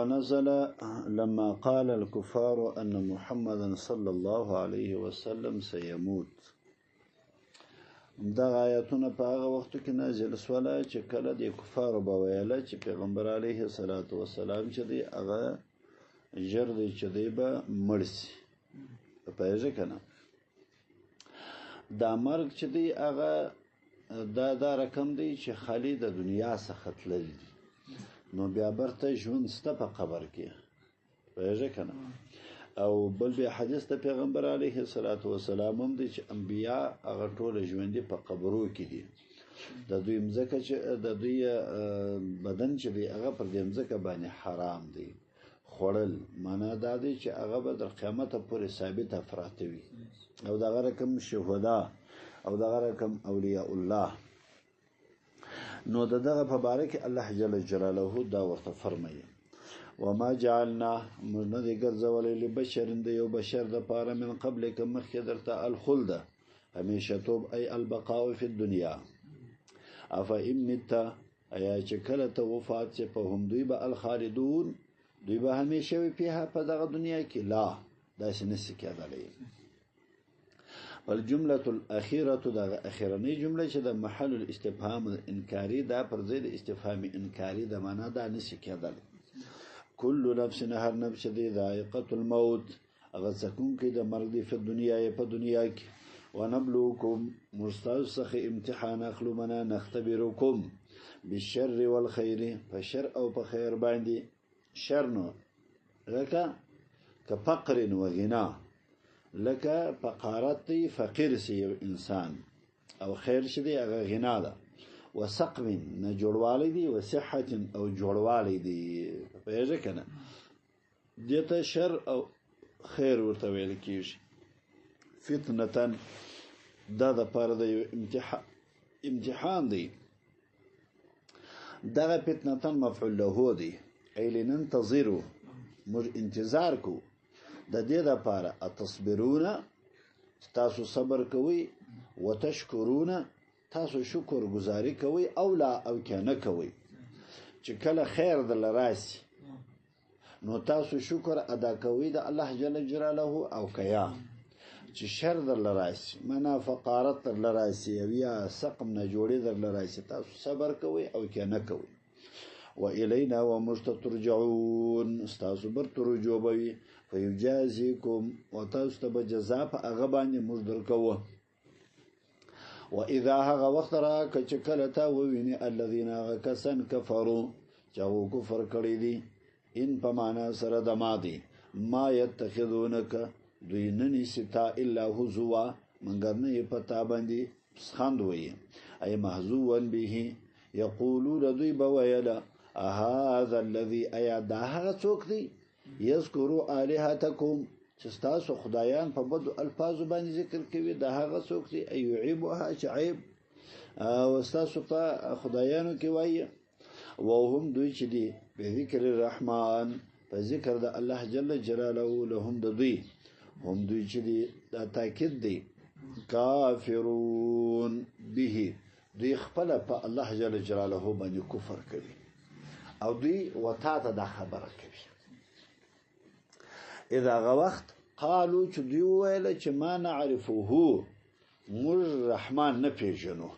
ونزل لما قال الكفار أن محمدا صلى الله عليه وسلم سيموت. دغه آیتونه په هغه وخت کې نازل سوله چې کله د کفارو به ویله چې پیغمبر علیه الصلاة والسلام چې دی هغه ژر دی چې دی به مړ سي. پوهېږې که نه؟ دا مرګ چې دی هغه دا رقم دی چې خالي د دنیا څخه تلل دي، نو بیا برته ژوند سته په قبر کې. پوهېږې که نه؟ او بل بیا حدیث د پیغمبر علیه الصلاة والسلام هم دی چې انبیا هغه ټول ژوندي په قبرو کې دي. د دوی مځکه چې د دوی بدن چې دی هغه پر دې مځکه باندې حرام دی خوړل، معنا دا دی چې هغه به تر قیامته پورې ثابته پراته وي. او دغه رقم شهدا او دغه رقم اولیاء الله. نو د دغه په باره کې الله جل جلاله دا ورته فرمایي: وما جعلنا، موږ نه دی ګرځولی، لبشر د یو بشر دپاره، من قبلک مخکې درته، الخلد همیشهتوب، ای البقاء فی الدنیا. افان مت، ایا چې کله ته وفات چې په هم دوی به الخالدون، دوی به همیشه وي فیها په دغه دنیا کې؟ لا، داسې نشي کېدلی. والجملة الأخيرة، دغه اخرنۍ جمله چې د محل الاستفهام الانکاري دا پر ځای د استفهام انکاري د معنا دا نشي کېدلی. كل نفس، هر نفس دی، ذائقة الموت، هغه څکونکی د مرګ دی، په دنیا، په دنیا کې. ونبلوکم، موږ ستاسو څخه امتحان اخلو، منا نختبرکم، بالشر والخير، په شر او په خیر باندې. شر نو لکه که فقر و غنا، لکه فقارت دی، فقیر سی یو انسان، او خیر چې دی هغه غنا ده. وسقم، نه جوړوالی دی، وصحت، او جوړوالی دی. پوهېږې که نه؟ دې ته شر او خیر ورته ویل کېږي. فتنة، دا د پاره د یو امتحان دی. دغه فتنة مفعول له دی، ای لننتظرو، موږ انتظار کو د دې لپاره، اتصبرون، تاسو صبر کوئ، وتشکرون، تاسو شکر گزاري کوئ، او لا، او که نه کوئ. چې کله خیر در راسي نو تاسو شکر ادا کوئ د الله جل جلاله، او کیا چې شر در راسي، منا فقارت در راسي او یا سقم نه جوړې در راسي، تاسو صبر کوئ او که نه کوئ؟ و الینا، وموږ ته، ترجعون، ستاسو بر رجوع به وي. فیجازیکم، او تاسو ته به جزا په هغه باندې موږ درکوو. و اذا، هغه وخت را که کله تا وویني، الذین، هغه کسان، کفروا، چې هغو کفر کړی دي، ان په معنا سره د ما دی، ما یتخذونک، دوی نه نیسي تا، الا هزوا، مګر نه یې په تا باندې پسخند وایي، ای مهزوا به. یقولون، دوی به ویله، هذا الذي، ایا دا هغه څوک دی، یذکر آلهتکم، چې ستاسو خدایان په بدو الفاظو باندې ذکر کوي؟ دا هغه څوک دی، یعیبها، چې عیب او ستاسو په خدایانو کې وایي؟ وهم، دوی چې دي، بذکر الرحمن، په ذکر د الله جل جلاله، لهم، د دوی، هم دوی چې دي، دا تاکید دی، کافرون به، دوی خپل په الله جل جلاله باندې کفر کوي او دوی وتا ته دا خبره کوي. اذا هغه وخت قالو، چې دوی ویل چې ما نعرفه، موږ رحمان نه پیژنو.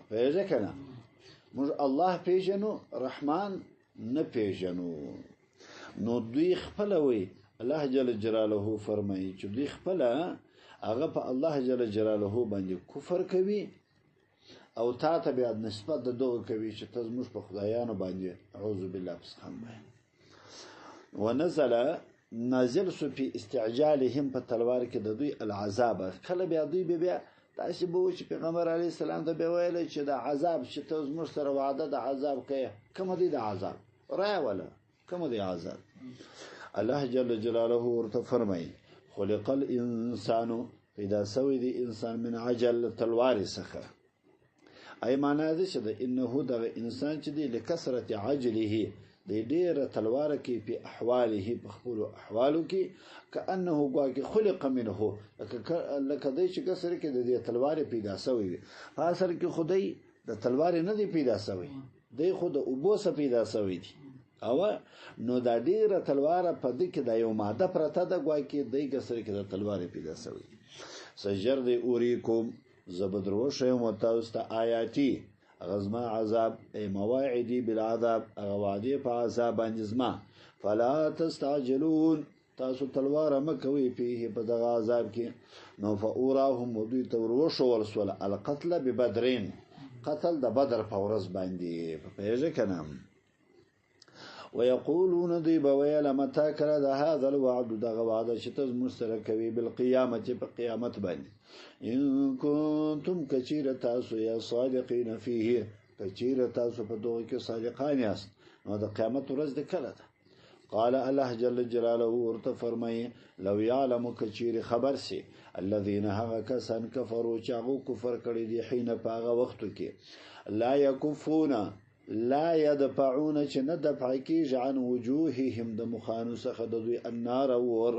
پوهېږې که نه؟ موږ الله پیژنو، رحمان نه پیژنو. نو دوی خپله وی، الله جل جلاله فرمایي چې دوی خپله هغه په الله جل جلاله باندې کفر کوي او تا ته بیا نسبت د دغه کوي چې ته زموږ په خدایانو باندې اعوذ بالله پسخند وایې. ونزل، نازل سو، په استعجالهم، په تلوار کې د دوی، العذاب. کله بیا دوی بیا تاسو به چې پیغمبر علی السلام ته به ویل چې د عذاب چې ته زموږ سره وعده د عذاب کوي، کوم دی د عذاب راوله، کوم دی عذاب؟ الله جل جلاله ورته فرمایي: خلق الانسان، پیدا سوی دی انسان، من عجل، تلوار څخه. ای معنا دې چې د انه، دغه انسان چې دی، لکثرت عجله، د ډیره تلوار کې، په احواله، په خپل احوالو کې، کانه ګواکې، خلق منه، لکه دی چې کسر کې د دې تلوار پیدا سوی وي. په اصل کې خدای د تلوار نه دی پیدا سوی دی، خو د اوبو څخه پیدا سوی دی. او نو دا ډیره تلواره په دې کې دا یو ماده پرته ده، ګواکې دی کسر کې د تلوارې پیدا شوی. سجر دی اوریکم زبدرو شیم تاسو ته آیاتی غزما عذاب، ای مواعدی بالعذاب، هغه وعدې په عذاب باندې زما. فلا تستعجلون، تاسو تلوار مه کوئ فيه په دغه عذاب کې. نو فاوراهم دوی ته وروښول سول القتل ببدرین، قتل د بدر په ورځ باندې، په پوهېږې که نه؟ ويقولون دوی به ویل متى کله د هذا الوعد، دغه وعده چې ته زموږ سره کوي، بالقیامة په قیامت باندې، ان کنتم کچیره تاسو یا صادقین فيه، کچیره تاسو په دغه کې صادقان یاست، نو د قیامت ورځ د کله ده؟ قال الله جل جلاله ورته فرمایي لو يعلم کچیر خبر سي الذين هغه کسان کفروا چې هغو کفر کړی دي حين په هغه وختو کې، لا يکفون لا يدفعون چې نه دفع کېږي عن وجوههم د مخانو څخه د دوی النار ور،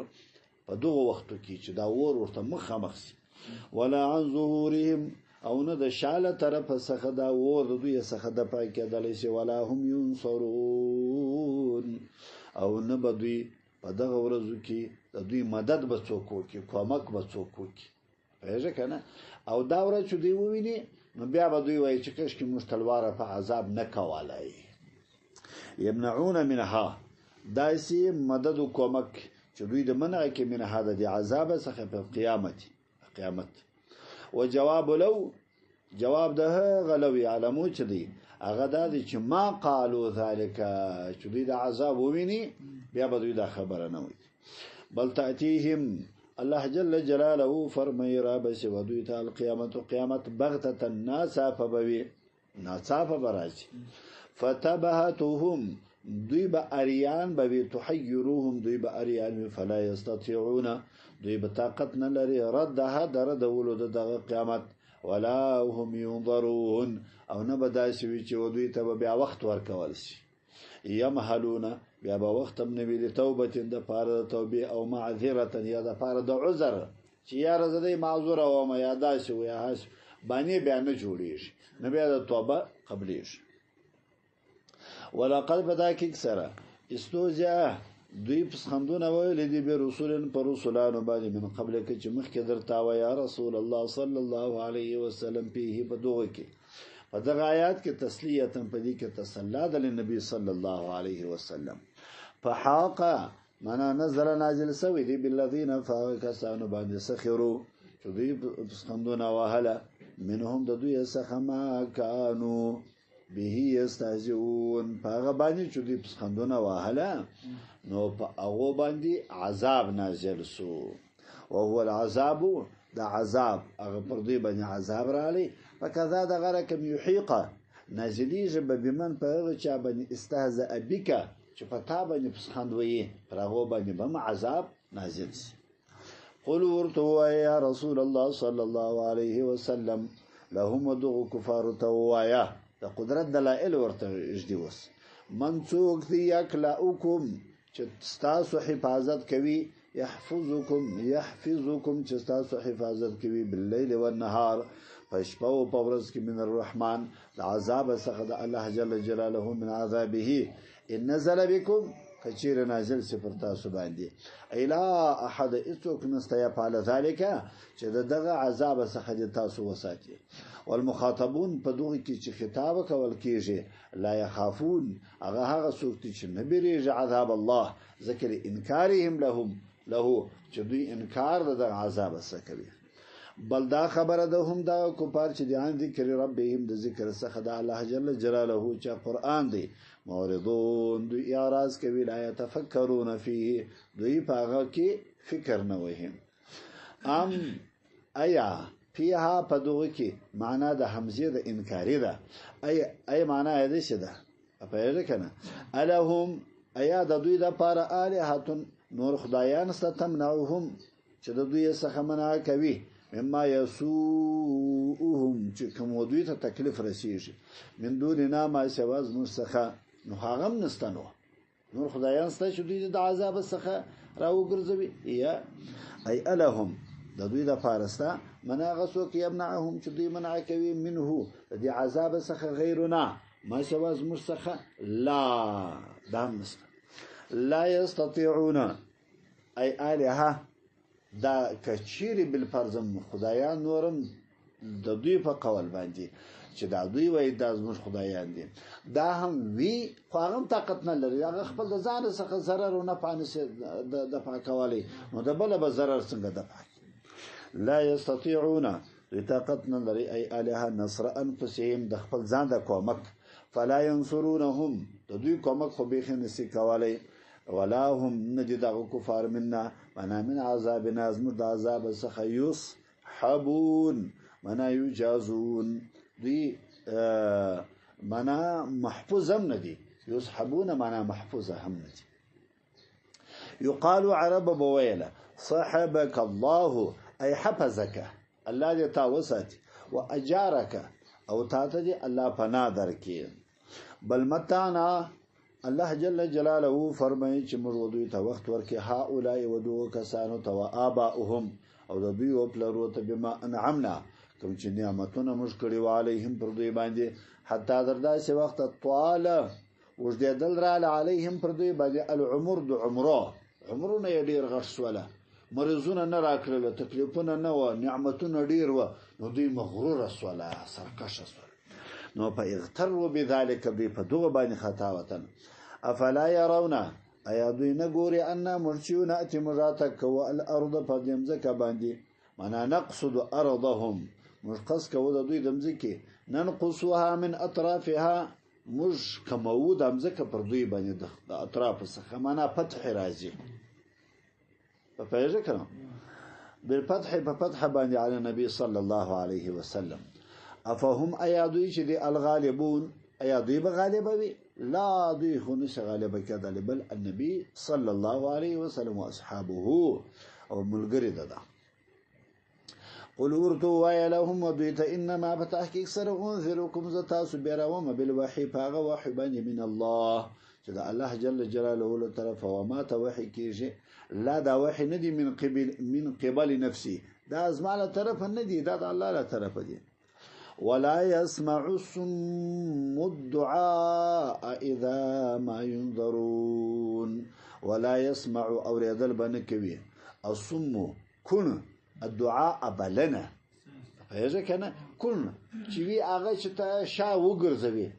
په دغو وختو کې چې دا ور ورته مخامخ سي، ولا عن ظهورهم او نه د شاله طرف څخه دا ور د دوی څخه دفع کېدلی سي، ولا هم ينصرون او نه به دوی په دغه ورځو کې د دوی مدد به څوک وکړي، کومک به څوک وکړي، پوهېږې که نه؟ او دا ورځ چې دوی وویني نو بیا به دوی وایي چې کشکې موږ تلواره په عذاب نه کولای. یمنعون منها، داسې مدد و کومک چې دوی د منع کې منها د دې عذاب څخه په قیامت، قیامت. و جواب لو، جواب د هغه لو یعلمو چې دی هغه دا دی چې ما قالو ذلک، چې دوی د عذاب وویني بیا به دوی دا خبره نه وایي. بل تأتیهم، الله جل جلاله فرمایي را به سي ودوی ته القیامت، قیامت بغتة ناڅاپه به وي، ناڅاپه به راشي. فتبهتهم، دوی به اریان به وي، تحیروهم، دوی به اریان وي، فلا یستطیعون، دوی به طاقت نه لري ردها د ردولو د دغه قیامت، ولا هم ينظرون، او نه به داسې وي چې ودوی ته به بیا وخت ورکول سي. یمهلون، بیا به وخت هم نه وي لتوبة د پاره د توبې او معذرة یا د پاره د عذر، چې یاره زه دی معذوره وم یا داسې و یا هسې باندې بیا نه جوړېږي، نه بیا د توبه قبلېږي. ولقد په دا کې سره استوزیا، دوی پسخندونه ویلي دي برسول پر رسولانو باندې من قبل کې چې مخکې درته وه یا رسول الله صلی الله علیه وسلم فيه په دغه کې، په دغه آیات کې تسلیة په دې کې تسلا ده لنبي صلی الله علیه وسلم. فحاق معنا نزل نازل سوی دی بالذین فهغه کسانو باندې سخرو چې دوی پسخندونه وهله، منهم د دوی څخه ما کانو به یستهزئون، په هغه باندې چې دوی پسخندونه وهله نو په هغو باندې عذاب نازل سو. وهو العذاب، د عذاب هغه پر دوی باندې عذاب راغلی. فکذا دغه رقم یحیقه نازلېږي به بمن په هغه چا باندې استهزأ بک چې په تا باندې پسخند وایي، پر هغو باندې به هم عذاب نازل سي. قل ورته ووایه یا رسول الله صلی الله علیه وسلم، لهم دغو کفارو ته ووایه، د قدرت دلایل ورته ږدي اوس. من څوک دی یکلأکم چې ستاسو حفاظت کوي، یحفظکم، یحفظکم چې ستاسو حفاظت کوي باللیل والنهار، په شپه او په ورځ کې، من الرحمن د عذاب څخه د الله جل جلاله، من عذابه ان نزل بكم، که چیرې نازل سي پر تاسو باندې. الا احد، هیڅوک نسته یفعل ذلک چې د دغه عذاب څخه دې تاسو وساتي. والمخاطبون په دغه کې چې خطاب کول کېږي، لا یخافون، هغه هغه څوک دي چې نه بیریږي عذاب الله، ځکه لانکارهم لهم له، چې دوی انکار د دغه عذاب څخه کوي. بل دا خبره ده هم دا کفار چې د عن ذکر ربهم د ذکر څخه د الله جل جلاله چې قرآن دی معرضون، دوی اعراض کوي، لا یتفکرون فيه، دوی په هغه کې فکر نه وهي. ام ایا فيها په دغه کې معنا د همزې د انکاري ده، ای معنا یې داسې ده، پوهېږې که نه؟ الهم، ایا د دوی دپاره الهة نور خدایان سته تمنعهم چې د دوی څخه منع کوي، مما یسوءهم چې کوم دوی ته تکلیف رسیږي، من دوننا ما سوا زموږ څخه، نو هغه هم نسته، نو نور خدایان سته چې دوی د عذاب څخه راوګرځوي. یا ای الهم د دوی دپاره سته من هغه څوک یمنعهم چې دوی منع کوي منه د دې عذاب څخه غیرنا ما سوا زموږ څخه، لا دا هم نشته. لا یستطيعون ای الها، دا کچيري بالفرض خدایان نورم د دوی په قول باندې چې دا دوی وایي دا زموږ خدایان دي، دا هم وي خو هغه هم طاقت نه لري، هغه خپل د ځان څخه ضرر او نفع نشي دفع کولی، نو د بله به ضرر څنګه دفع کړي؟ لا یستطيعون، دوی طاقت نه لري، ای الها نصر انفسهم، د خپل ځان د کومک، فلا ينصرونهم، د دوی کومک خو بیخي نشي کولی، ولا هم نه دي دغه کفار منا، معنا من عذابنا، زموږ د عذاب څخه یسحبون، معنا یجازون، دوی معنا محفوظ هم نه دي، یسحبون معنا محفوظ هم نه دي. يقال عرب بويله صحبك الله أي حفظك، الله دې تا وساتي، وأجارك او تا ته دې الله پناه درکړي. بل متعنا، الله جل جلاله فرمایي چې موږ دوی ته وخت ورکړي، هؤلاء ودغو کسانو ته وآباؤهم او د دوی وپلرو ته، بما انعمنا، کوم چې نعمتونه موږ کړي وو علیهم پر دوی باندې، حتی تر داسې وخته طاله اوږدېدل راله علیهم پر دوی باندې العمر، د عمرو، عمرونه یې ډېر غټ سوله، مرضونه نه راکړله، تکلیفونه نه وه، نعمتونه ډېر وه، نو دوی مغروره سوله، سرکشه سوله. نو په اغتروا بذلک، دوی په دغه باندې خطا وتل. افلا يرون، ایا دوی نه ګوري ان موږ چې یو نأتي موږ راتګ کوو الارض په دې مځکه باندې، معنا نقصد ارضهم، موږ قصد کوو د دوی د مځکې، ننقصها من اطرافها، موږ کموو د مځکه پر دوی باندې د اطرافو څخه، معنا فتح راځي، په پوهېږې که نه؟ بالفتح، په فتح باندې علی نبی صلی الله علیه وسلم. افهم ایا دوی چې دی الغالبون، ایا دوی به غالبه وي؟ لا، دوی خو نشي غالبه کېدلی، بل النبي صلی الله علیه وسلم واصحابه او ملګري ده. قل ورته ووایه لهم دوی ته انما په تحقیق سره انذرکم، زه تاسو بیروم بالوحي، په هغه وحي باندې من الله چې د الله جل جلاله له طرفه، وما ته وحي کېږي، لا دا وحي نه دي من قبل نفسي، دا زما له طرفه نه دي، دا د الله له طرفه دي. ولا يسمع الصم الدعاء إذا ما ينظرون، ولا يسمع أوريدل به نه کوي الصم کڼ الدعاء بلنه، پوهېږې که نه؟ کڼ چې وي هغه چې ته شا وګرځوي،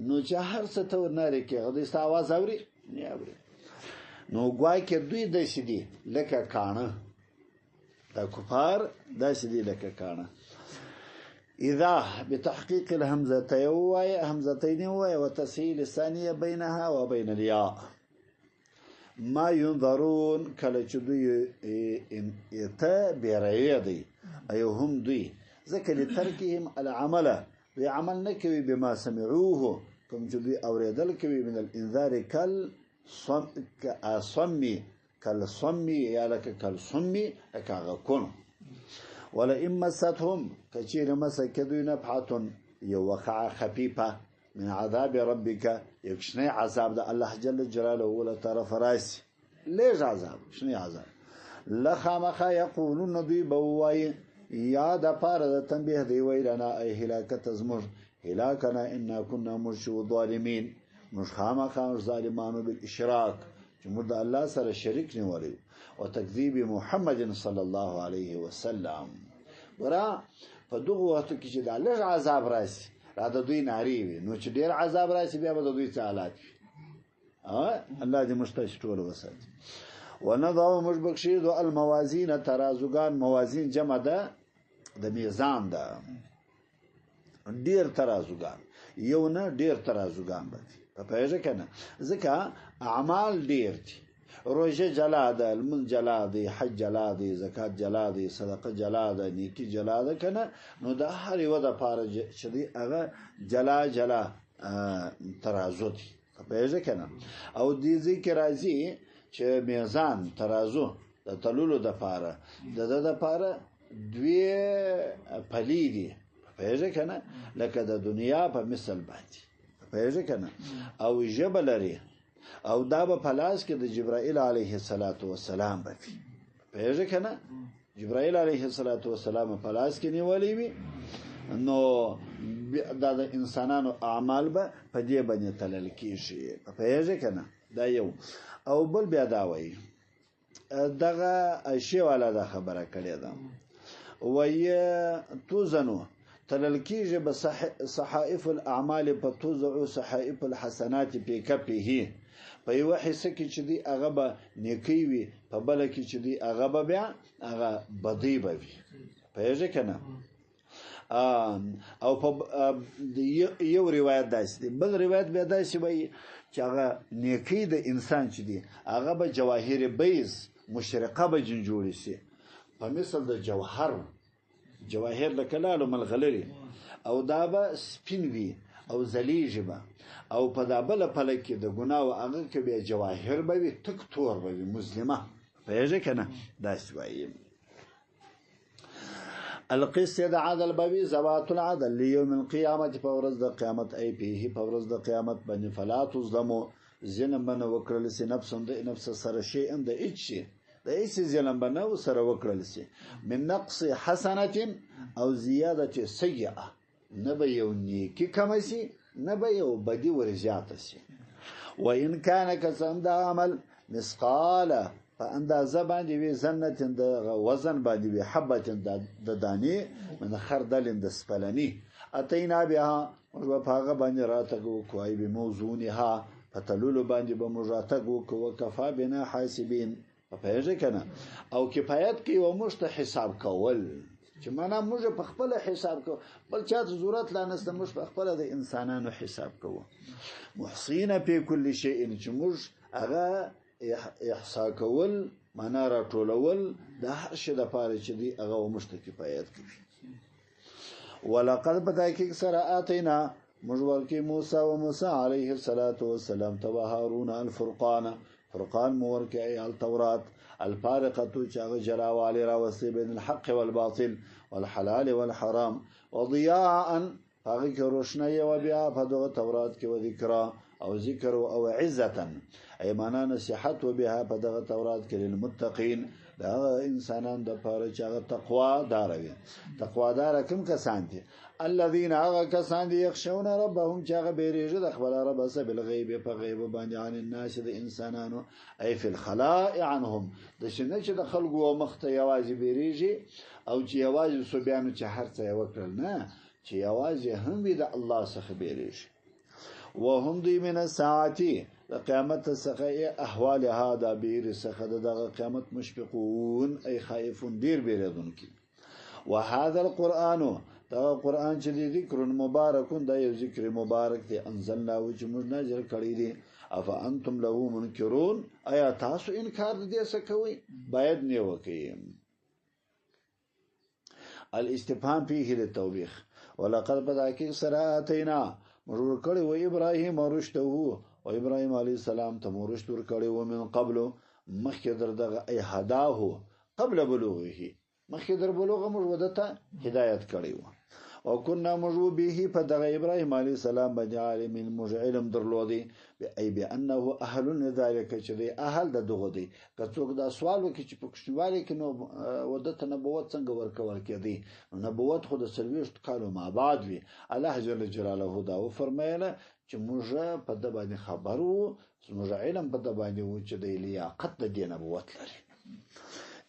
نو چې هر څه ته ورنارې کړې هغه دوی ستا اواز اوري؟ نه اوري. نو ګواکې دوی داسې دي لکه کاڼه، دا کفار داسې دي لکه کاڼه. إذا بتحقيق الهمزتين همزتين وتسهيل الثانية بينها وبين الياء. ما ينظرون، کله چې دوی ته بیروي دی، أي هم دوی، ځکه لترکهم العمل، دوی عمل نه کوي بما سمعوه، کوم چې دوی اورېدل کوي من الانذار کالصم یا لکه کالصم لکه هغه کڼ. ولئن مستهم، که چیرې مسه کې دوی نفحة یو وقعه خفیفه من عذاب ربک، یو کوچنی عذاب د الله جل جلاله له طرفه راشي، لږ عذاب، کوچنی عذاب، لخامخا یقولون، دوی به ووایي یا د پاره د تنبیه دی، ویلنا ای هلاکت زموږ، هلاکنا انا كنا موږ شو ظالمین، موږ خامخا موږ ظالمانو بالاشراک، چې موږ د الله سره شریک نیولی او تکذیب محمد صلی الله علیه وسلم. ګوره په دغو وختو کې چې دا لږ عذاب راشي، را د دوی نارې وي، نو چې ډېر عذاب راشي بیا به د دوی څه حالات وي. الله دې موږ تاسې ټول وساتي. ونضع موږ به کښېږدو الموازین، ترازوګان، موازین جمع ده د میزان ده، ډېر ترازوګان، یو نه ډېر ترازوګان به دي، په پوهېږې که نه؟ ځکه اعمال ډېر دي، روژه جلا ده، لمونځ جلا دی، حج جلا دی، زکات جلا دی، صدقه جلا ده، نیکي جلا ده که نه؟ نو د هر یوه دپاره چې دی هغه جلا جلا ترازو دی، په پوهېږې که نه؟ او دې ځای کې راځي چې میزان ترازو د تللو دپاره د ده دپاره دوې پلې دي، په پوهېږې که نه؟ لکه د دنیا په مثل باندې، په پوهېږې که نه؟ او ژبه لري، او دا به په لاس کې د جبرائیل علیه الصلاة والسلام به وي، پوهېږې که نه؟ جبرائیل علیه الصلاة والسلام په لاس کې نیولی وي، نو دا د انسانانو اعمال به په دې باندې تلل کیږي. پوهېږې که نه؟ دا یو. او بل بیا دا وایي، دغه شی والا دا خبره کړې ده، وایي توزنو تلل کیږي به صحائف الاعمال په توزع صحائف الحسنات په کفه، په یوه حصه کې چې دی هغه به نیکی وي، په بله کې چې دی هغه به بیا هغه بدی به وي. پوهېږې که نه؟ او په یو روایت داسې دی. بل روایت بیا داسې وایي چې هغه نیکی د انسان چې دی هغه به جواهر بیض مشرقه به جن جوړې شي، په مثل د جوهر، جواهر لکه لالو ملغلرې، او دا به سپین وي او ځلیږي به، او په دا بله پله کې د ګناه او هغه کې بیا جواهر به وي، تک تور به وي، مظلمه. پوهېږې که نه؟ داسې وایي. القسط د عدل به وي ذوات العدل لیوم القیامت، په ورځ د قیامت، ای فیه په ورځ د قیامت باندې. فلا تظلمو، ظلم به نه وکړل سي نفس د نفس سره شیئا، د هیڅ شي، د هیڅ ظلم به نه سره وکړل سي، من نقص حسنة او زیادة سیئه، نه به یو نیکي کمه سي، نه به یو بدي ور زیاته سي. وان کان که څه هم دا عمل مثقال په اندازه باندې وي، زنة د وزن باندې وي، حبة د دانې، من خردل د سپلني، اتینا بها، موږ به په هغه باندې راتګ وکړو، ای بموزونها، په تللو باندې به موږ راتګ وکړو، وکفا بنا حاسبین. پوهېږې که نه؟ او کفایت کوي او موږ ته حساب کول، چې معنا موږ په خپله حساب کوو، بل چا ته ضرورت لا نشته، موږ په خپله د انسانانو حساب کوو. محصین فی کل شیء، چې موږ هغه احصا کول، معنا راټولول د هر شي دپاره چې دی هغه موږ ته کفایت کوي. ولقد په تحقیق سره آتینا، موږ ورکې موسی و موسی علیه الصلاة والسلام ته وهارون الفرقان، فرقان مو ورکې ای التورات، الفارقة چې هغه جلاوالی راوستي بین الحق والباطل والحلال والحرام، وضیاء هغه کې روشنایي وه بیا په دغه تورات کې، وذکرا او ذکر او عزة، ای معنا نصیحت و بها په دغه تورات کې للمتقین، د هغه انسانان دپاره چې هغه تقوا داره وي. تقوا داره کوم کسان دي؟ الذین هغه کسان دي یخشون ربهم، چې هغه بیریږي د خپل رب څخه بالغیب، په غیب باندې، عن الناس د انسانانو، ای فی الخلاء عنهم، داسې نه چې د خلکو مخ ته یوازې بیریږي او چې یوازې صوبیانو چې هر څه یې وکړل، نه، چې یوازې هم وي د الله څخه بیریږي. وهم دوی من الساعة د قیامت څخه ای احوالها، دا بیر څخه د دغه قیامت مشفقون، ای خائفون، ډیر بیریدونکي. وهذا القرآن، دغه قرآن چې دی ذکر مبارک، دا یو ذکر مبارک دی، انزلناه چې موږ نازل کړی دی، افانتم له منکرون، ایا تاسو انکار د دې څه کوئ؟ باید نه وکئ. الاستفهام فيه للتوبيخ. ولقد په تحقیق سره آتینا، موږ ورکړی و ابراهیم رشده، او ابراهیم علیه السلام ته مو رشد ورکړی و، من قبل مخکې در دغه، ای هداه قبل بلوغه، مخکې در بلوغه موږ وده ته هدایت کړی و. او كنا موږ به په دغه ابراهیم علیه السلام باندې عالمین، موږ علم درلودی، ای بانه اهل لذلك، چې دی اهل د دغه دی. که څوک دا سوال وکړي چې په کوچنیوالي کې نو وده ته نبوت څنګه ورکول کېدی، نو نبوت خو د 40 کالو ما بعد وي. الله جل جلاله دا وفرمایله چې موږ په ده باندې خبر وو، زموږ علم په ده باندې وو چې دی لیاقت د دې نبوت لري.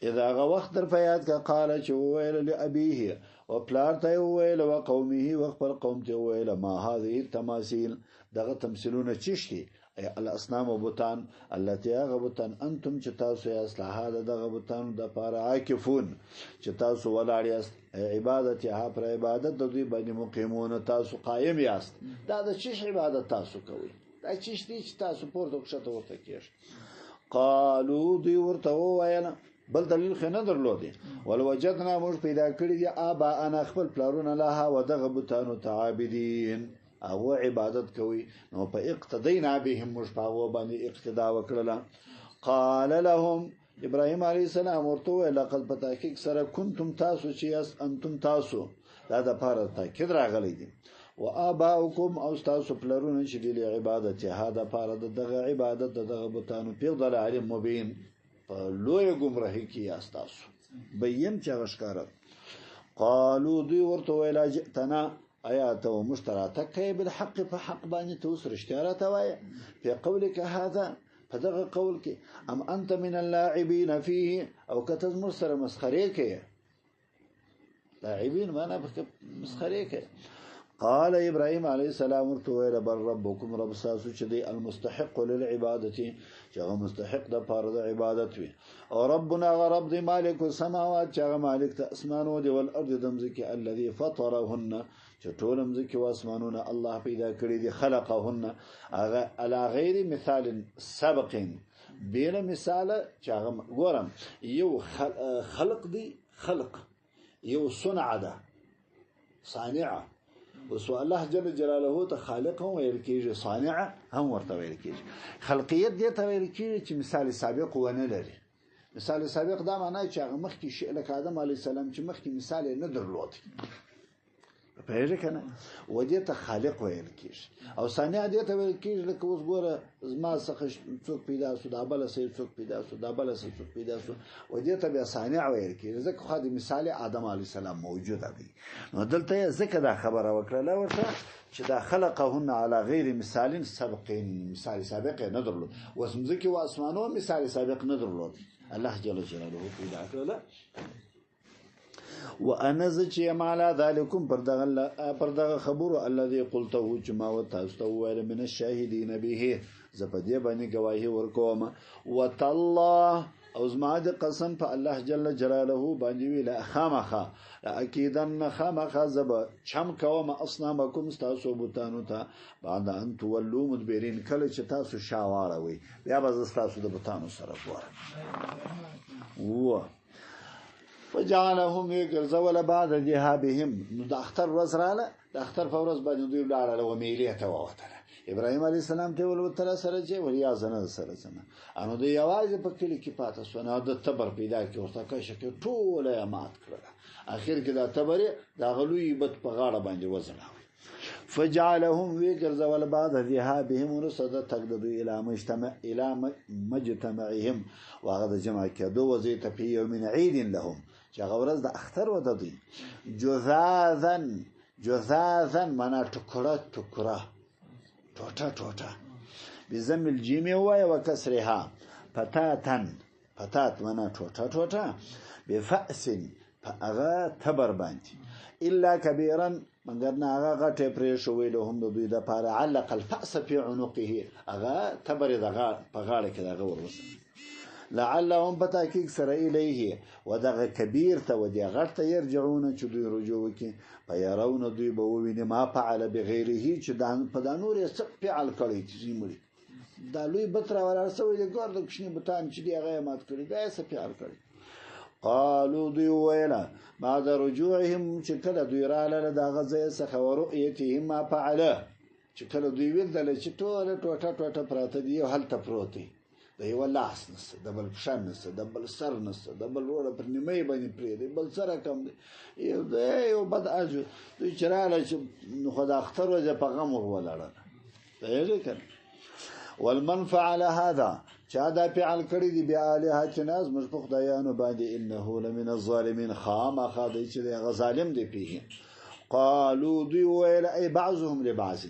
اذا هغه وخت در په یاد که قال چې وویل لابیه، و پلار ته یې وویل، و قومه و خپل قوم ته یې وویل، ما هذه التماثیل، دغه تمثیلونه چیش دي؟ ای الاصنام بتان، التي هغه بتان انتم چې تاسو یاست لها د دغه بتانو دپاره عاکفون، چې تاسو ولاړ یاست، ای عبادتها پر عبادت د دوی باندې مقیمون، تاسو قایم یاست. دا د چیش عبادت تاسو کوئ؟ دا چیش دی چې تاسو پورته کښته ورته کیږئ؟ قالو دوی ورته وویل، بل دلیل خو نه درلودی، ول وجدنا موږ پیدا کړي دي آباءنا خپل پلارونه لها و دغه بتانو ته عابدین، هغه عبادت کوي، نو په اقتدینا بهم موږ په هغو باندې اقتدا وکړله. قال لهم ابراهیم علیه السلام ورته وویل، لقد په تحقیق سره کنتم تاسو چې یاست، انتم تاسو، دا د پاره تاکید راغلی دی، و آباؤکم او ستاسو پلرونه چې دي لعبادتها د پاره د دغه عبادت د دغه بتانو په ضلال مبین، په لویه ګمراهۍ کې یاست تاسو، بین چې هغه ښکاره. قالو دوی ورته وویل، اجئتنا ایا ته موږ ته راتګ کوې بالحق په حق باندې؟ ته اوس رښتیا راته وایې په قولک هذا، په دغه قول کې؟ ام انت من اللاعبین فيه، او که ته زموږ سره مسخرې کوې؟ لاعبین معنا مسخرې کوي. قال ابراهيم عليه السلام ورته ویل بل ربكم، رب تاسو چې دی المستحق للعبادت، چې هغه مستحق د پاره د عبادت وي، او ربنا رب دی مالک السماوات، چې هغه مالک د اسمانو دی، والارض د مځکې، الذي فطرهن، چې ټول مځکې او اسمانونه الله پیدا کړی دي، خلقهن هغه على غیر مثال سبق، بلا مثال. چې هغه ګورم یو خلق دی، خلق یو صنع ده، صانعه. اوس الله جل جلاله ته خالق هم ویل کیږي، صانع هم ورته ویل کیږي. خلقیت دې ته ویل کیږي چې مثال سابق ونه لري. مثال سابق دا معنی چې هغه مخکې شي، لکه آدم علی السلام چې مخکې مثال نه درلود، پوهېږې که نه؟ و دې ته خالق ویل کېږي. او صانع دې ته ویل کېږي لکه اوس ګوره زما څخه څوک پیدا سو، دا بله څه څوک پیدا سو، دا بله څه څوک پیدا سو، و دې ته بیا صانع ویل کېږي، ځکه خو د مثال آدم علیه السلام موجوده دی. نو دلته یې ځکه دا خبره وکړله ورته چې دا خلقهن علی غیر مثال سبق، مثال سابق یې نه درلود. اوس مځکې و اسمانو مثال سابق نه درلود، الله جل جلاله پیدا کړله. وانا زه چې یم علی ذلکم پر دغه خبرو الذي قلته چې ما و تاسو ته وویل من الشاهدین به، زه په دې باندې ګواهي ورکوم. وتالله، او زما د قسم په الله جل جلاله باندې وی، لا خامخا اکیدن خامخا زه به چم کوم اصنامکم ستاسو بتانو ته بعد ان تولوا مدبرین، کله چې تاسو شا واړوئ بیا به زه ستاسو د بتانو سره ګورم. و فجعلهم یګرځول بعد ذهابهم. نو د اختر ورځ رااله، د اختر په ورځ باندې دوی لاړل او میلې ته ووتله. ابراهیم علیه السلام ته ول سره چې وریا زنه سره زنه انو د یوازې په کلی کې پاته سو. نه د تبر پیدا کې ورته کشه کې ټوله یې مات کړله. اخر کې دا تبر د غلوی بت په غاړه باندې وځړاوه. فجعلهم ویګرځول بعد ذهابهم ورسره د تګ د دوی الی مجتمع الی مجتمعهم، وهغه د جمع کېدو وځي ته په یوم عید لهم، چې هغه ورځ د اختر و د دوی. جذاذا، جذاذا معنا ټوکړه ټوکړه، ټوټه ټوټه، بضم الجیم وایه وکسرها. پتاتن، پتات معنا ټوټه ټوټه، بفأس په هغه تبر باندې، الا کبیرا مګر نه هغه غټه پرې شوې له هم د دوی دپاره، علق الفأس فی عنقه، هغه تبر یې په غاړه کې دغه وروسته. لعلهم په تحقیق سره الیه ودغه کبیر ته ودې غټ ته یرجعون، چې دوی رجوع وکړي. فیرون دوی به وویني ما فعل بغیره، چې په دا نور یې څه فعل کړی چې دوی مړي. دا لوی بت راولاړ سوی دی، ګور د کوچني بتان چې دی هغه یې مات کړي، دا یې څه فعل کړی. قالو دوی وویله بعد رجوعهم، چې کله دوی راغله له دغه ځای څخه، ورؤیتهم ما فعله، چې کله دوی ولیدله چې ټوله ټوټه ټوټه پراته دي، یو هلته پروت دی، د یوه لاس نشته، د بل پښه نشته، د بل سر نشته، د بل وروره پر نیمه باندې پرې دی، بل څه رقم دی، یو دی یو بد اجو. دوی چې راغله چې نو خو د اختر ورځ په غم ور ولاړله، پوهېږې که نه؟ والمن فعل هذا، چا دا فعل کړی دی بیا الهتنا زموږ په خدایانو باندې، انه لمن الظالمین، خامخا دی چې دی هغه ظالم دی پیه. قالو دوی وویل ای بعضهم لبعض،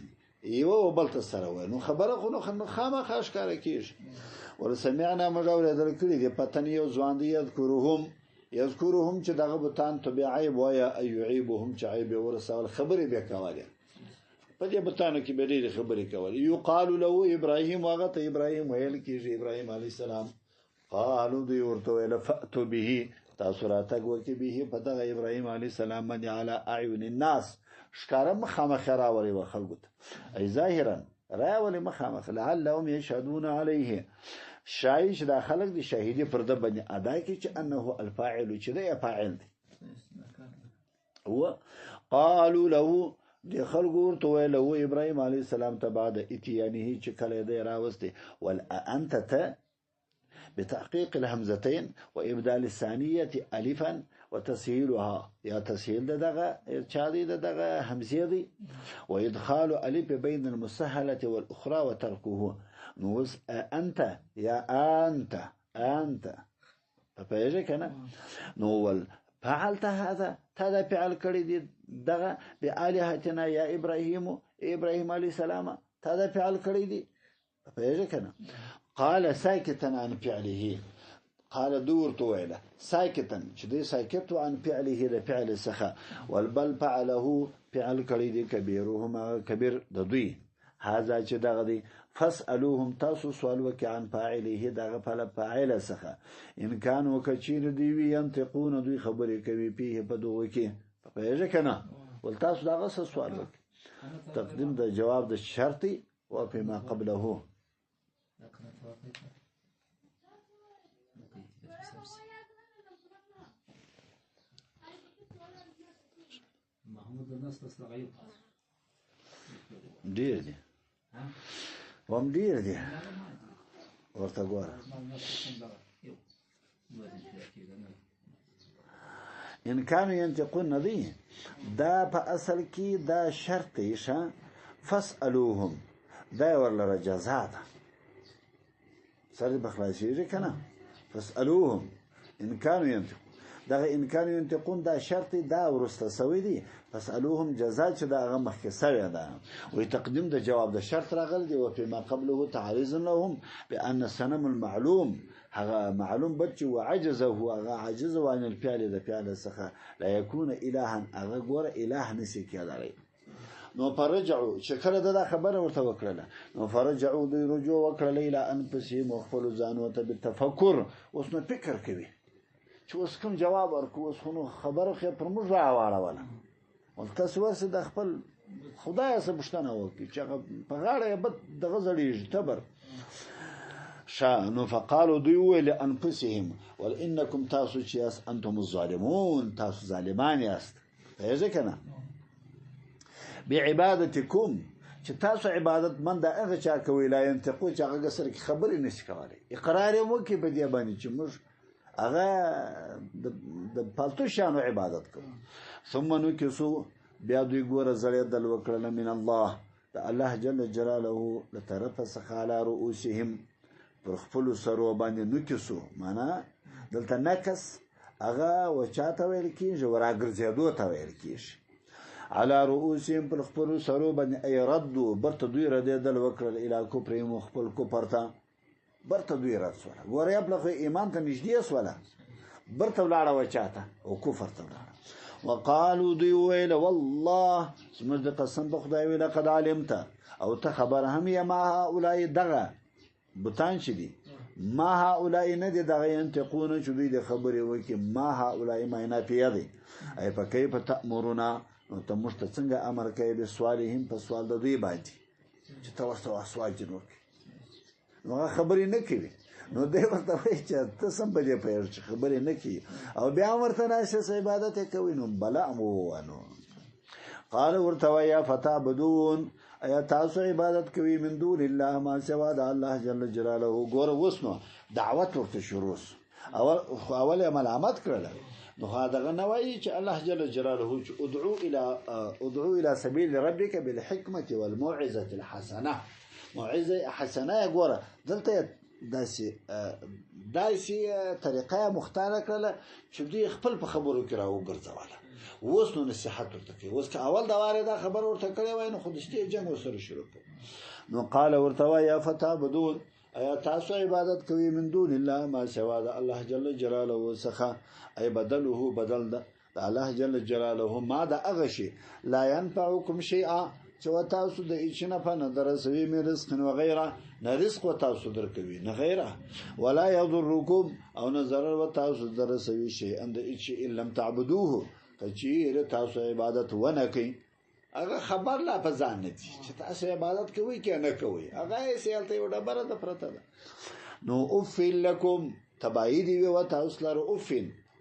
یو بل ته سره وویل، نو خبره خو نو خامخا ښکاره کېږي. ورسمعنا موږ اورېدل کړي دي پتن یو ځوان دی، یذکرهم، یذکرهم چې دغه بتان ته بیا عیب وایه، ای یعیبهم چې عیب یې ورسول، خبرې بیا کولې په دې بتانو کې به ډېرې خبرې کولې. یقال له ابراهیم، هغه ته ابراهیم ویل کېږي، ابراهیم علیه السلام. قالو دوی ورته ویل فأتو به، تاسو راتګ وکړئ به په دغه ابراهیم علیه السلام باندې علی اعین الناس، ښکاره مخامخ یې راولئ و خلکو ته، ای ظاهرا راولئ مخامخ، لعلهم یشهدون علیه، ښایي چې دا خلک د شاهدي پر ده باندې ادا کړي چې انه الفاعل، چې دی فاعل دی. و قالوا له، د خلکو ورته ویل و ابراهیم علیه السلام ته بعد اتیانه چې کله یې دی راوستی، ول انت ته بتحقيق الهمزتين وإبدال الثانية ألفا وتسهيلها، يا تسهيل دغه چا دی دغه همزې دی، وإدخال ألف بين المسهلة والأخرى وتركه. نو اوس أنت يا أنت، أنت پوهېږې که نه؟ نو ول فعلت هذا، تا دا فعل کړی دی دغه بآلهتنا یا ابراهیم، ابراهیم علیه السلام، تا دا فعل کړی دی؟ پوهېږې که نه؟ قال ساکتا عن فعله، قال دور تويله ساکتا چې دی ساکت عن فعله د فعل څخه، والبل فعله فعل کړی دی کبیرهما کبیر د دوی، هذا چې دغه دی، فاسألوهم تاسو سوال وکړئ عن فاعله دغه فاعل څخه، ان کانو کچیر دی وی ينطقون دوی خبرې کوي فيه په دغه کې. پوهېږې که نه؟ ول تاسو دغه څه سوال وکړئ. تقدیم د جواب د شرط او فيما قبله. ډیر دي، وم ډیر دي، ورته ګوره. ان كانوا ينطقون ندي، دا په اصل کې دا شرط دی ښه. فاسألوهم دا ورلره جزا ده، سر دې په خلاصېږي که نه؟ فاسألوهم ان كانوا ينطقون، دغه ان كانوا ينطقون دا شرط دا وروسته سوی دی، فاسألوهم جزا چې دا هغه مخکې سوی ده. وی تقدیم د جواب د شرط راغلی دی، وفيما قبله تعریض لهم بأن الصنم المعلوم، هغه معلوم بد چې وعجزه هغه عاجز و عن الفعل د فعل څخه، لا يكون الها، هغه ګوره اله نشي کېدلی. نو فرجعوا چې کله دا خبره ورته وکړله، نو فرجعوا دوی رجوع وکړله الى انفسهم خپلو ځانو ته بالتفکر. اوس نو فکر کوي چې اوس کوم جواب ورکړو، اوس خو نو خبره خو یې پر موږ راواړوله. ول تاسو ورسې د خپل خدای څخه پوښتنه وکړي چې هغه په غاړه یې بد دغه زړېږي تبر ښه. نو فقالو دوی وویل انفسهم ول انکم تاسو چې یاست انتم الظالمون، تاسو ظالمان یاست. پوهېږئ که نه؟ بعبادتکم چې تاسو عبادت من د هغه چا کوئ لا ينطقو چې هغه سره کې خبرې نشي کولی، اقرار یې وکړي په دې باندې چې موږ هغه د پالتو شیانو عبادت کوو. ثم نکسو بیا دوی ګوره زړېدل وکړله من الله د الله جل جلاله له طرفه څخه علی رؤوسهم پر خپلو سرو باندې نکسو، معنا دلته نکس هغه و چا ته ویل کېږي؟ وراګرځېدو ته ویل کېږي. علی رؤوسهم پر خپلو سرو باندې ای ردو برته دوی ردېدل وکړل الی کفرهم خپل کفر ته، برته دوی رد سوله. ګوره یو پله خو ایمان ته نږدې سوله، برته ولاړه وه چا ته؟ او کفر ته ولاړه. وقالو دوی وویل والله زموږ د قسم په خدای وی لقد علمت، او ته خبر هم یې ما هؤلاء دغه بتان چې دي، ما هؤلاء نه دي دغه ينطقون چې دوی د خبرې وکړي، ما هؤلاء ما نافیه دی، ای په کیف تأمرنا، نو ته موږ ته څنګه امر کوې بسوالهم په سوال د دوی باندې چې ته ورته سوال جن وکړې، نو هغه خبرې نه کوي. نو دی ورته وایي چې ته سم په دې پوهېږې چې خبرې نه کوي، او بیا هم ورته ناست یاست عبادت یې کوئ، نو بلا هم ووهه. نو قال ورته وایي فتعبدون، ایا تاسو عبادت کوئ من دون الله ما سوا د الله جل جلاله. ګوره اوس نو دعوت ورته شروع سو، اول یې ملامت کړله، نو دغه نه وایي چې الله جل جلاله چې ادعو الى سبیل ربک بالحکمة والموعظة الحسنة. موعظه حسنه یې ګوره دلته یې داسې طریقه یې مختاره کړله چې دوی خپل په خبرو کې راوګرځوله. اوس نو نصیحت ورته کوي. اوس که اول دواره دا خبره ورته کړې وای نو خو دستي یې جنګ ورسره شروع کړ. نو قال ورته وایي فتعبدون، ایا تاسو عبادت کوئ من دون الله ما سوا د الله جل جلاله څخه، ای بدله بدل ده د الله جل جلاله ما د هغه شي لا ينفعکم شیئا چې و تاسو د هیڅ نفع نه درسوي من رزق و غیره، نه رزق و تاسو درکوي نه غیره، ولا یضرکم او نه ضرر و تاسو درسوي شیئا د هیڅ شي ان لم تعبدوه، که چیرې تاسو عبادت ونه کړئ. هغه خبر لا په ځان نه دي چې تاسو عبادت کوئ که نه کوئ، هغه هسې هلته یو ډبره ده پرته ده. نو اف لکم تباهي دې وي و تاسو لره، اف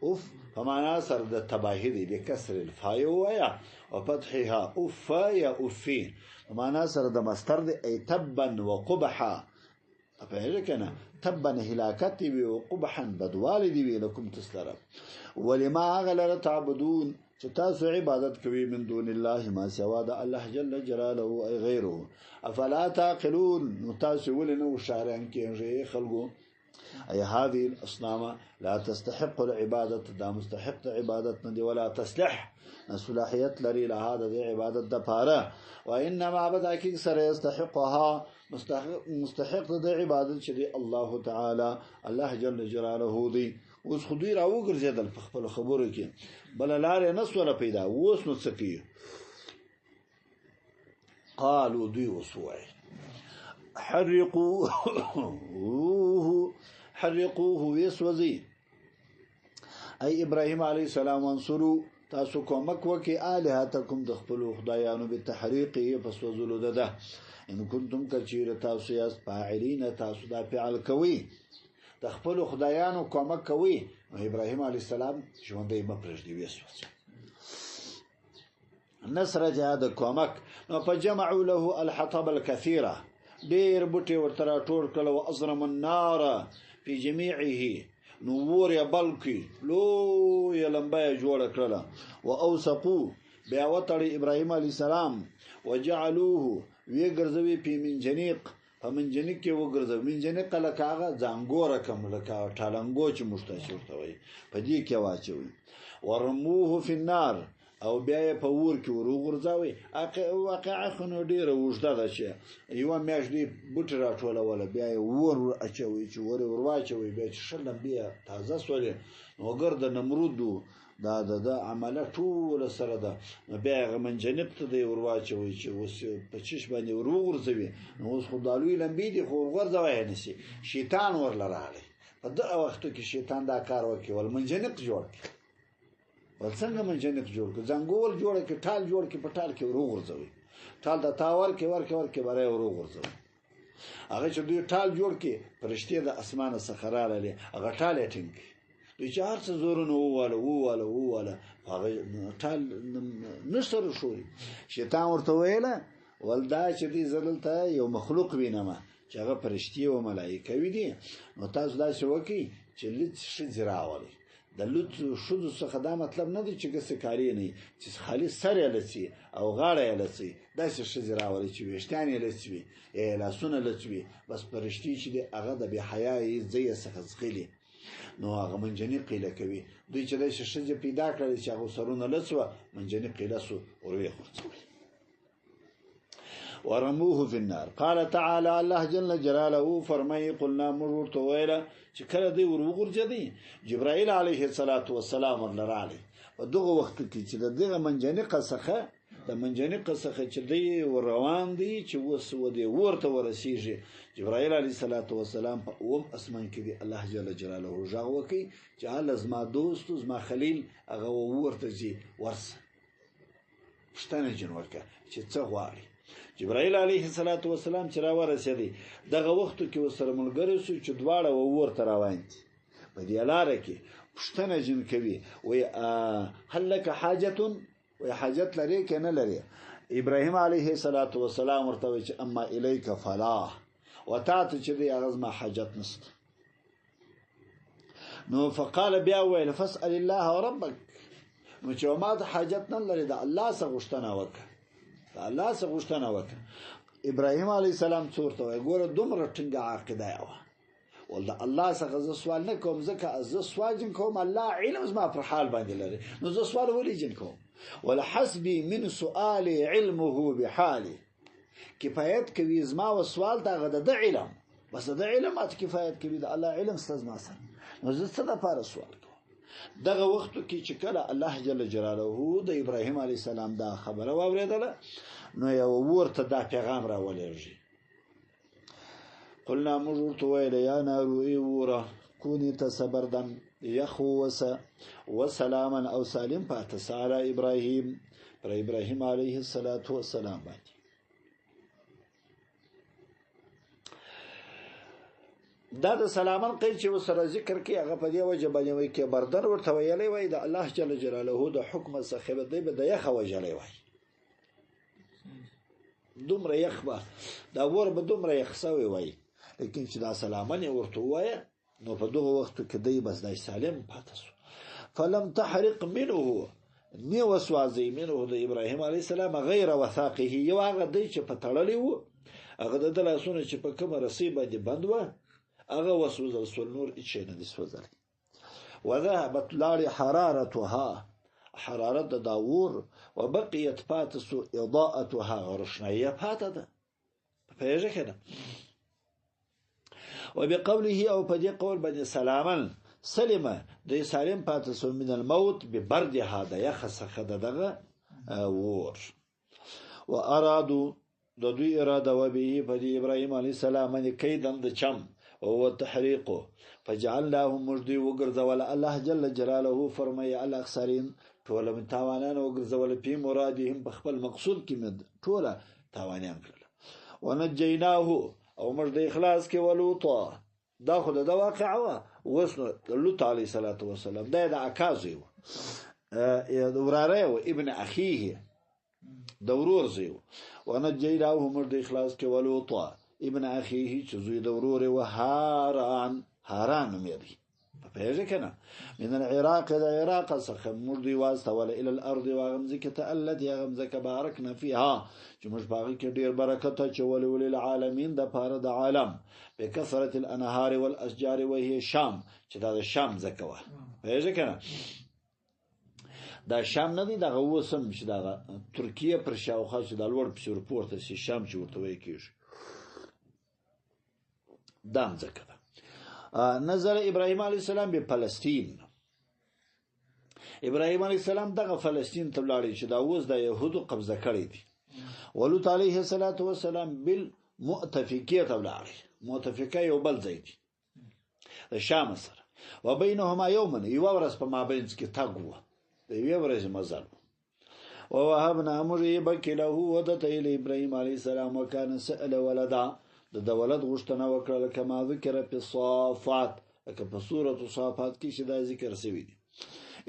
اف په معنا سره د تباهي دی بکسر الفاء ووايه وفتحها اف یا افي په معنا سره د مصدر دی، ای تبا وقبحا، پوهېږې که نه؟ تبا هلاکت دی وي وقبحا بدوالی دی وي لکم تاسو لره. ولما هغه لره تعبدون چې تاسو عبادت کوئ من دون الله ما سوا د الله جل جلاله ای غیره، افلا تعقلون، نو تاسو ولې نه هوښیاران کېږئ خلکو؟ ای هذه الاصنام لا تستحق العبادة، دا مستحق د عبادت نه دی، ولا تصلح، نه صلاحیت لري له هذا د عبادت د پاره. وانما بتحقیق سره يستحقها، مستحق د عبادت چې دی الله تعالی، الله جل جلاله دی. اوس خو دوی راوګرځېدل په خپلو خبرو کې، بله لار یې نه سوله پیدا. اوس نو څه کوي؟ قالوا، دوی اوس وویل حرقوه، حرقوه، وسوځي ای ابراهیم علیه السلام، وانصروا، تاسو کومک وکي، الهتکم، د خپلو خدایانو، بتحریقه، په سوځلو ده، ان کنتم، کچیر تاسو یاست، فاعلین، تاسو دا فعل کوي، د خپلو خدایانو کومک کوي، نو ابراهیم علیه السلام ژوندی مه پرېږدي، وسوځي. نصر جهاد کومک. نو فجمعوا له الحطب الكثيره، ډیر بوټي ورته راټول کړل، او اضرم النار في جميعه، نو ور یې بل کړي، لویه لمبه یې جوړه کړله، و اوثقو، بیا وتړي ابراهیم علیه السلام، وجعلوه، ویې ګرځوي، په منجنیق، په منجنیق کې وګرځوي. منجنیق لکه هغه ځانګو رقم، لکه ټالنګو چې موږ تاسو ورته وایي، په دې کې واچوي، ورموه فی النار، او بیا یې په ور کې ور وغورځوي. واقعه خو نو ډېره اوږده ده چې یوه میاشت دوی بوټي راټولوله، بیا یې ور ور اچوي، چې ور یې ور واچوي، بیا چې ښه لمبې تازه سولې، نو ګرده نمرود دا د ده عمله ټوله سره ده، نو بیا هغه منجنیق ته دی ور واچوي چې اوس په چش باندې ور وغورځوي. نو اوس خو دا لوی لمبې دي، خو ورغورځوی یې نه شي. شیطان ورله راغی په دغه وختو کې، شیطان دا کار وکړي، ول منجنیق جوړ کړي. ول څنګه منجنیق جوړ کړي؟ ځنګول جوړ کړي، ټال جوړ کړي، په ټال کې ور وغورځوي، ټال د تا ورکې ورکې ورکې بری ور وغورځوي. هغه چې دوی ټال جوړ کړي، فرشتې د اسمانه څخه راللې، هغه ټال یې ټینګ کړي. دوی چې هر څه زورونه وواله وواله وواله، هغه ټال نه سره ښوري. شیطان ورته ویله ول دا چې دی زه دلته یو مخلوق وینم چې هغه فرشتې او ملایکه وي دي، نو تاسو داسې وکړئ چې لوڅ ښځې راولئ. د لوڅ ښځو څخه دا مطلب نه دی چې ګسې کالي نه، چې خالي سر یې لڅي او غاړه یې لڅي، داسې ښځې راولئ چې ویښتان یې لڅ وي، یا لاسونه لڅ وي، بس فرشتې چې دي هغه د بې حیایي ځای څخه ځغلي، نو هغه منجنیق قیله کوي. دوی چې داسې ښځې پیدا کړلې چې هغه سرونه لڅ وه، منجنیق قیله سو، ور ویې غورځولې، ورموه فی النار. قال تعالی، الله جل جلاله فرمایي، قلنا، موږ ورته ویله چې کله دی ور وغورځېدی، جبرائیل علیه الصلاة والسلام ورله راغی په دغه وخت کې چې د دغه منجنیقه څخه، د منجنیقه څخه چې دی ور روان دی چې اوس و دې ورته ورسیږي، جبرائیل علیه الصلاة والسلام په اووم اسمان کې دی، الله جل جلاله غږ وکړي چې هله زما دوست، زما خلیل، هغه ورته ځي، ورسه پوښتنه جن وکړه چې څه غواړي. جبرائیل علیه الصلاة والسلام چې راورسېدی، دغه وختو کې ورسره ملګری سو، چې دواړه ورته روان دي، په دې لاره کې پوښتنه جن کوي، وایي هل لک حاجة، وایي حاجت لرې که نه لرې؟ ابراهیم علیه الصلاة والسلام ورته وایي چې اما الیک فلا، و تا ته چې دی هغه زما حاجت نشته. نو فقال، بیا ویل فاسأل الله ربک، نو چې ما ته حاجت نه لري، د الله څخه غوښتنه وکړه، د الله څخه غوښتنه وکړه. ابراهیم علیه السلام څه ورته وایي؟ ګوره دومره ټینګه عقیده یې وه، ول د الله څخه زه سوال نه کوم، ځکه زه سوال جن کوم، الله علم زما پر حال باندې لري، نو زه سوال ولې جن کوم؟ ول حسبي من سؤالي علمه بحالي، کفایت کوي زما و سوال ته هغه د علم، بس د علم ات کفایت کوي، د الله علم سته زما سره، نو زه څه دپاره سوال کوم؟ دغه وخت کې چې کله الله جل جلاله د ابراهیم علیه السلام دا خبره واورېدله، نو یو ورته دا پیغام راولېږي، قلنا، موږ ورته ویل، یا نار، ای وره، کونی ته بردا، یخ وسه، وسلاما، او سالم پاته سه، علی ابراهیم، پر ابراهیم علیه الصلاة والسلام باندې. دا د سلامن قید چې وسره ذکر کې، هغه په دې وجه باندې وایي کې بردن ورته ویلی وای، د الله جل جلاله د حکم څخه به دی به د یخه وژلی وای، دومره یخ به دا ور به دومره یخ سوی وای، لیکن چې دا سلامن یې ورته ووایه، نو په دغه وخت کې دی بس دی سالم پاته سو. فلم تحرق منه، نی وسوازی، منه، د ابراهیم علیه السلام، غیر وثاقه، یو هغه دی چې په تړلی وو، هغه د لاسونه چې په کومه رسۍ باندې بند وه، هغه وسوځل سول، نور هیڅ شی نه دي سوځلی. وذهبت لاړې حرارتها، حرارت د دا اور، وبقیت پاتې سو اضاءتها، روښنایي پاته ده. پوهېږې که نه؟ وبقوله او په دې قول باندې سلاما سلمه د سالم پاتې سو من الموت ببردها، د یخه څخه د دغه اور. وارادو د دوی اراده وبه په دې ابراهیم علیه السلام باندې کیدن د چم او هو تحریق، فجعلناهم موږ دوی وګرځول. الله جل جلاله فرمایي الاخسرین، ټوله مې تاوانیان وګرځول، په مرادهم په خپل مقصود کې مې ټوله تاوانیان کړل. ونجیناه او موږ د اخلاص کې ولوطا، دا خو د واقعه وه. اوس نو لوط علیه الصلاة والسلام دا د اکا زوی و، وراره یې و، ابن اخیه د ورور زوی و. ونجیناه موږ د اخلاص کې ولوطا ابن اخیه چې زوی د ورور یې و، هاران، هاران نومېدی. پوهېږې که نه؟ من العراق د عراق څخه موږ دوی واستول الی الارض وهغه مځکې ته التي هغه مځکه بارکنا فیها چې موږ په هغې کې ډېر برکت اچولی و للعالمین دپاره د عالم، بکثرة الانهار والاشجار وهي شام، چې دا د شام مځکه وه. پوهېږې که نه؟ دا شام نه دی، دغه اوس هم چې دغه ترکیه پر شاوخوا چې دا لوړ پسې ورپورته شي شام چې ورته ویل کېږي، دا مځکه ده. نزل ابراهیم علیه السلام به فلسطین، ابراهیم علیه السلام دغه فلسطین ته ولاړی چې دا اوس د یهودو قبضه کړی دی. ولوط علیه الصلاة والسلام بالمؤتفکې ته ولاړی، مؤتفکه یو بل ځای دی د شام سره. وبینهما یوما، یوه ورځ په مابینځ کې تګ و، د یوې ورځې مزل و. ووهبنا موږ یې بکې له ودته الی ابراهیم علیه السلام وکان سأل ولدا، د د ولد غوښتنه وکړه، کما ذکر په صافات، لکه په سورة صافات کې چې دا ذکر شوی دی.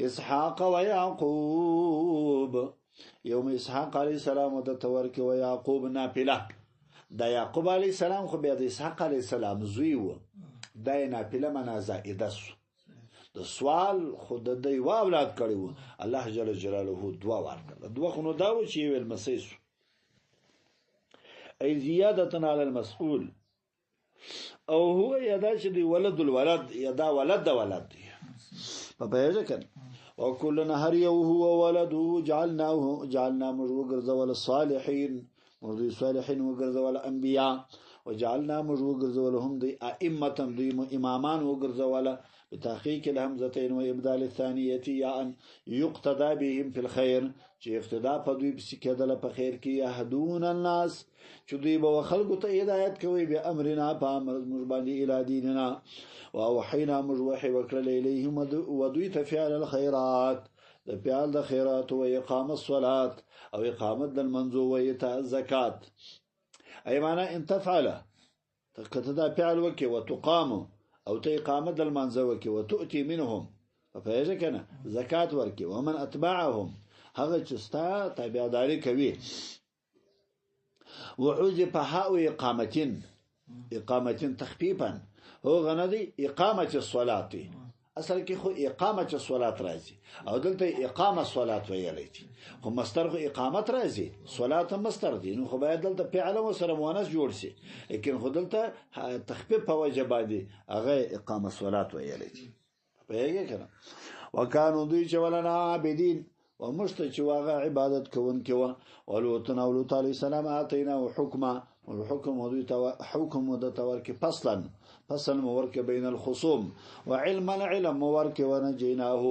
اسحاق و یعقوب، یوم اسحاق علیه السلام د ته ورکې و یعقوب ناپله. دا یعقوب علیه السلام خو بیا د اسحاق علیه السلام زوی و، دا یې ناپله معنا زائده سو. د سوال خو د دی یوه اولاد کړی و، الله جل جلاله دوه ورکړه. دوه خو نو دا و چې یو یې لمسی سو. ای زیادة علی المسؤول، او هو یا دا چې دی ولد الولد، یا دا ولد د ولد دی. په پوهېږې که نه؟ وکلنا هر یو هو ولده جعلناه، جعلنا موږ وګرځول صالحین، موږ دوی صالحین وګرځول انبیا، وجعلنا موږ وګرځول هم دوی ائمة، دوی مو امامان وګرځول، بتحقیق الهمزتین و ابدال الثانیة یا ان یقتدا بهم فی الخیر، چې اقتدا په دوی پسې کېدله په خیر کې، یهدون الناس چې دوی به خلکو ته هدایت کوي، بامرنا په امر زموږ باندې، الی دیننا، واوحینا موږ وحی وکړل الیهم و دوی ته فعل الخیرات، د فعل د خیرات، و اقامة الصلاة او اقامت د لمانځو، و ایتاء الزکات. ای معنا ان تفعل، که ته دا فعل وکړې، وتقام او ته اقامت د لمانځه وکړې، وتؤتي منهم، په پوهېږې که نه، زکات ورکړې، ومن اتبعهم هغه چې ستا تابعداري کوي. وحذف هاء اقامتين، اقامتين تخفيفا، هو غنه دی اقامة الصلاة، اصل کې خو اقامة الصلاة راځي او دلته اقامة الصلاة ویلی دي، خو مصدر خو اقامت راځي، صلاة هم مصدر دی، نو خو باید دلته فعل هم سره مؤنث جوړ شي، لیکن خو دلته تخفیف په وجه باندې هغه اقامة الصلاة ویلی دي. پوهېږې که نه؟ وکانو دوی چې ولنا عابدین، وموږ ته چې هغه عبادت کوونکي وه. ولوطن او لوط علیه السلام آتیناه حکما، موږ حکم دوی ته حکم مو ده ته ورکړي، فصلا فصل مو ورکړي بین الخصوم، وعلما علم مو ورکړي، ونجیناه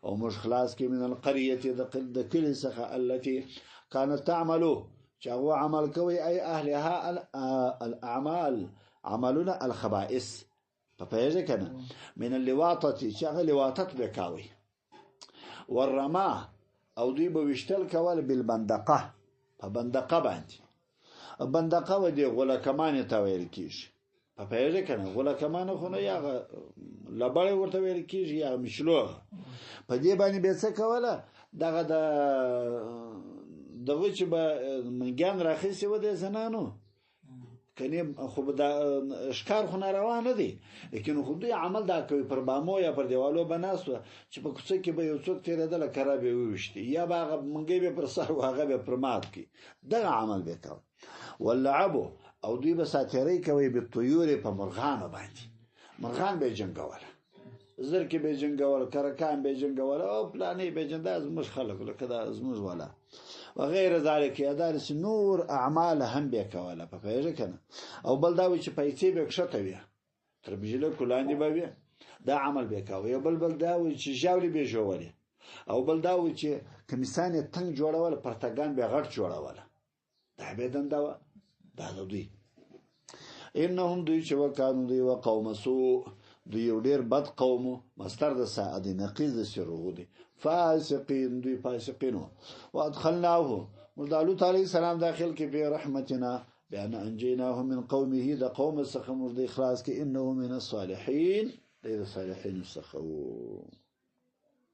او موږ خلاص کړي من القریة د کلي څخه التي كانت تعمل چې هغه عمل کوي، ای اهلها الاعمال عملونه الخبائث. په پوهېږې که نه؟ من اللواطة چې هغه لواطت به کاوي، والرما او دوی به ویشتل کول بالبندقه، په بندقه باندې. بندقه و دې غوله کمانې ته ویل کېږي. په پوهېږې که نه؟ غوله کمانه خو نه، یا هغه لبړې ورته ویل کېږي یا مشلوغه. په دې باندې بیا څه کوله؟ دغه د دغه چې به منګیان راخیستي وه د زنانو، کني خو به دا ښکار خو ناروا نه دی، لیکن خو دوی عمل دا کوي، پر بامو یا پر دیوالو به ناست وه چې په کوڅه کې به یو څوک تېرېدله کره به یې وویشتي، یا به هغه منګی به پر سر و هغه به پر مات کړي، دغه عمل به یې کاوه. واللعبو او دوی به ساتېرۍ کوي بالطیور په مرغانو باندې. مرغان به جنگول، زرکې به جنگول، کرکان به جنگول او پلانې به جنگ، دا زموږ خلک لکه دا زموږ والا وغیر ذلک. یا داسې نور اعمال هم به کوله، په پوهېږې که نه؟ او بل دا وي چې پیسې به کښته وي، تر بجلکو لاندې به وي، دا عمل به کاوه. یو بل دا وي چې ژاولې به ژوولې، او بل دا وي چې کمیسان یې تنګ جوړول، پرتګان به غټ جوړول، دا به دنده وه دا د دوی. انهم دوی چې وکانو دوی وقوم سوء، دوی یو ډیر بد قوم، مستر د ساعه دی، نقیض د سرغو دی، فاسقین، دوی فاسقین. وادخلناه، موږ د لوط علیه السلام داخل کې په رحمتنا بأن انجیناه من قومه، د قوم څخه موږ د اخلاص کې، انه من الصالحین، د صالحین څخه.